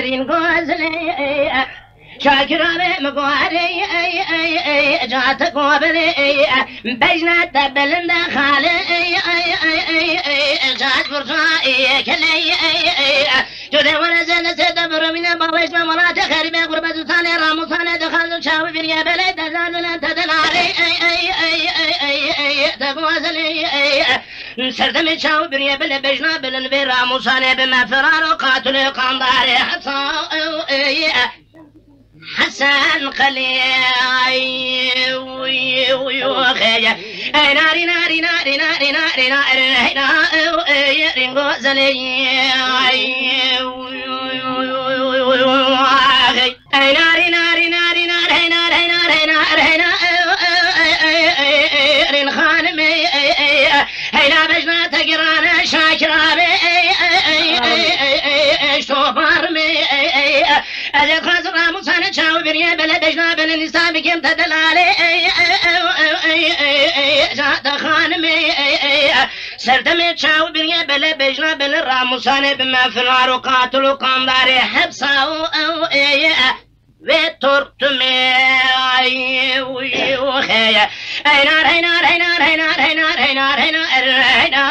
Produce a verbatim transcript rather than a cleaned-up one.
Rîn gozlê, Şakir abi mi gorê, ey, ey, ey, Cate gobelê, ey, bejna te belinde xalê, ey, ey, ey, ey, ey, Cat burca, ey, kelê, ey, ey, Tu de were zene se de biromine bawêj me welatê xerîbê gurbetistane ramûsane dixazin çawi biriye belê dezan bile te de nalê, ey, ey, ey, ey, ey, ey, Te gozlê, ey, Serdemê çaw biriye bile bejna bilin vê ramûsanê bi me firar û qatil û qandarê heta Hesen Qelî. Ay, uy, uy, uy, xeye. Ey, nari, nari, nari, nari, nari, nari, na, ey, ey, ringo zelê. Ay, uy, uy, uy, uy, uy, uy, uy, xeye. Ey, nari, nari, nari, nari, hey, nari, hey, nari, hey, nari, hey, na, ey, ey, ey, ey, ey, ey, rin xanimê, ey, ey, ey, hey, la bejna te girane, Şakir abi, ey, ey, ey, ey, ey, ey, ey, şto barmê, ey, ey, ey. Ez ê xwazim ramûsane çaw biriye, bele bejna, bele nîsa bikim te delalê, ey, ey, ey, ey, ey, ey, ey, Cate xanimê, ey, ey, ey. Serdemê çaw biriye, bele bejna, bele ramûsane bi me firar û qatil û qandarê hepsa û ew, ey, ey. Vê tortumê, ay, uy, uy, xeye. Eynar, eynar, eynar, eynar, eynar, eynar, eynar, eynar, eynar,